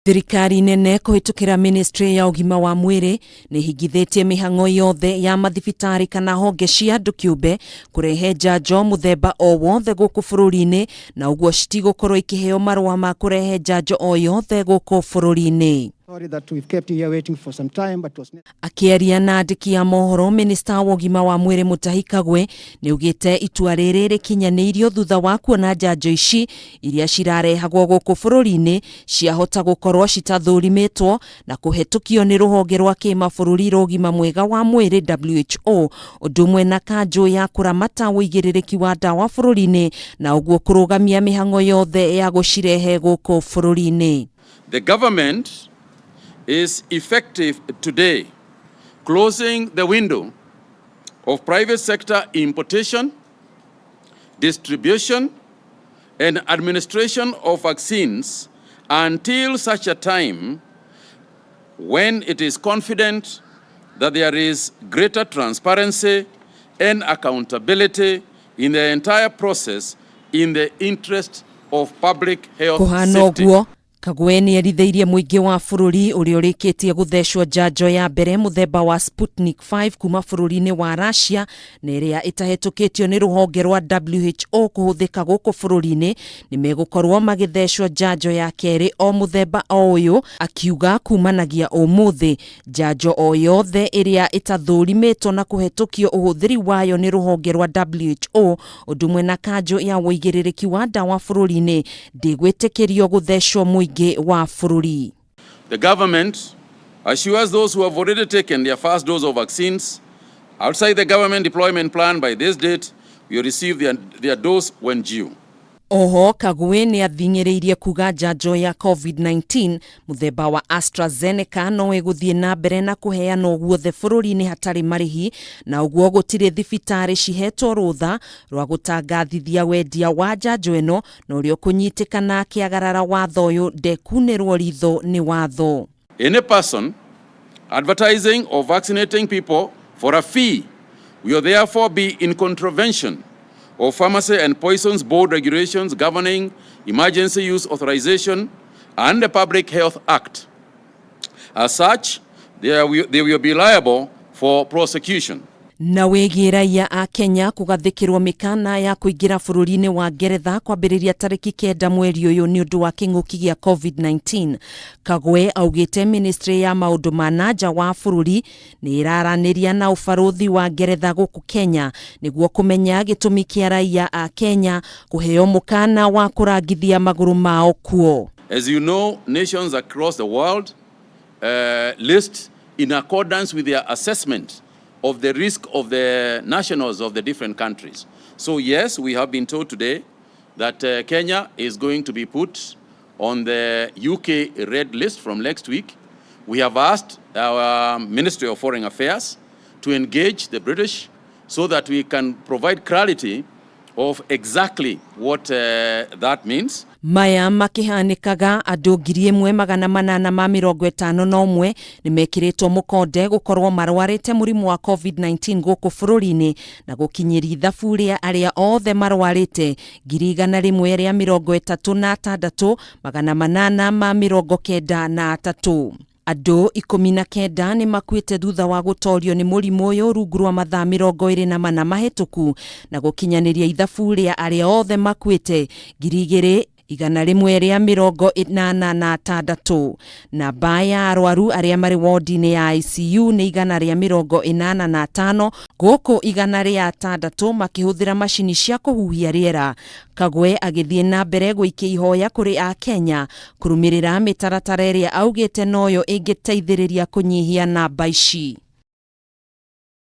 Thirikari nene kũhĩtũkĩra ministry ya ũgima wa mwĩrĩ nĩ ĩhingithĩtie mĩhang'o yothe ya mathibitarĩ kana honge cia andũ kĩũmbe kũrehe njanjo mũthemba o wothe gũkũ bũrũri-inĩ na ũguo citigũkorwo ikĩheo marũa ma kũrehe njanjo o yothe gũkũ bũrũri-inĩ. Sorry that we've kept you here waiting for some time, but it was Akĩaria na andĩki a mohoro, minista wa ũgima wa mwĩrĩ Mutahi Kagwe nĩaugĩte itua rĩrĩ rĩkinyanĩirio thutha wa kuona njanjo ici iria cirarehagwo gũkũ bũrũri-inĩ ciahota gũkorwo citathũrimĩtwo na kũhetũkio nĩ rũhonge rwa kĩmabũrũri rwa ũgima mwega wa mwĩrĩ WHO ũndũ ũmwe na kanjũ ya kũramata ũigĩrĩrĩki wa ndawa bũrũri-inĩ na ũguo kũrũgamia mĩhang'o yothe ya gũcirehe gũkũ bũrũri-inĩ. The government is effective today, closing the window of private sector importation, distribution, and administration of vaccines until such a time when it is confident that there is greater transparency and accountability in the entire process in the interest of public health Kũhana safety. ũguo, Kagwe nĩ erithĩirie mũingĩ wa bũrũri ũrĩa ũrĩkĩtie gũthecwo njanjo ya mbere mũthemba wa Sputnik 5 kuma bũrũri-inĩ wa Russia na ĩrĩa ĩtahetũkĩtio nĩ rũhonge rwa WHO kũhũthĩka gũkũ bũrũri-inĩ nĩ megũkorwo magĩthecwo njanjo ya kerĩ o mũthemba o ũyũ, akiuga kumanagia ũmũthĩ njanjo o yothe ĩrĩa ĩtathũrimĩtwo na kũhetũkio ũhũthĩri wayo nĩ rũhonge rwa WHO ũndũ ũmwe na kanjũ ya ũigĩrĩrĩki wa ndawa bũrũri-inĩ ndĩgwĩtĩkĩrio gũthecwo mũingĩ wa bũrũri. The government assures those who have already taken their first dose of vaccines outside the government deployment plan by this date will receive their dose when due. Oho Kagwe nĩ athing'ĩrĩirie kuga njanjo ya COVID-19 mũthemba wa AstraZeneca no ĩgũthiĩ na mbere na kũheanwo guothe bũrũri-inĩ hatarĩ marĩhi na ũguo gũtirĩ thibitarĩ cihetwo rũtha rwa gũtangathithia wendia wa njanjo ĩno na ũrĩa ũkũnyitĩkana akĩagarara watho ũyũ ndekunĩrwo ritho nĩ watho. Any person advertising or vaccinating people for a fee will therefore be in contravention of Pharmacy and Poisons Board regulations governing emergency use authorization and the Public Health Act. As such, they will be liable for prosecution. Na wĩgiĩ raia a Kenya kũgathĩkĩrwo mĩkana ya kũingĩra bũrũri-inĩ wa Ngeretha kwambĩrĩria tarĩki 9 mweri ũyũ nĩ ũndũ wa kĩng'ũki gĩa COVID-19, Kagwe augĩte ministry ya maũndũ ma nanja wa bũrũri nĩ ĩraranĩria na ũbarũthi wa Ngeretha gũkũ Kenya nĩguo kũmenya gĩtũmi kĩa raia a Kenya kũheo mũkana wa kũrangithia magũrũ mao kuo. As you know, nations across the world list in accordance with their assessment of the risk of the nationals of the different countries. So yes, we have been told today that Kenya is going to be put on the UK red list from next week. We have asked our Ministry of Foreign Affairs to engage the British so that we can provide clarity of exactly what that means. Maya makĩhanĩkaga andũ 1851 nĩ mekĩrĩtwo mũkonde gũkorwo marwarĩte mũrimũ wa COVID-19 gũkũ bũrũri-inĩ na gũkinyĩria ithabu rĩa arĩa othe marwarĩte 136,893. Andũ 19 nĩ makuĩte thutha wa gũtorio nĩ mũrimũ ũyũ rungu rwa mathaa 24 mahĩtũku na gũkinyanĩria ithabu rĩa arĩa othe makuĩte 2186. Namba ya arwaru arĩa marĩ wodi-inĩ ya ICU nĩ 185 gũkũ 106 makĩhũthĩra macini cia kũhuhia rĩera. Kagwe agĩthiĩ na mbere gũikia ihoya kũrĩ a Kenya kũrũmĩrĩra mĩtaratara ĩrĩa augĩte noyo ĩngĩteithĩrĩria kũnyihia namba ici.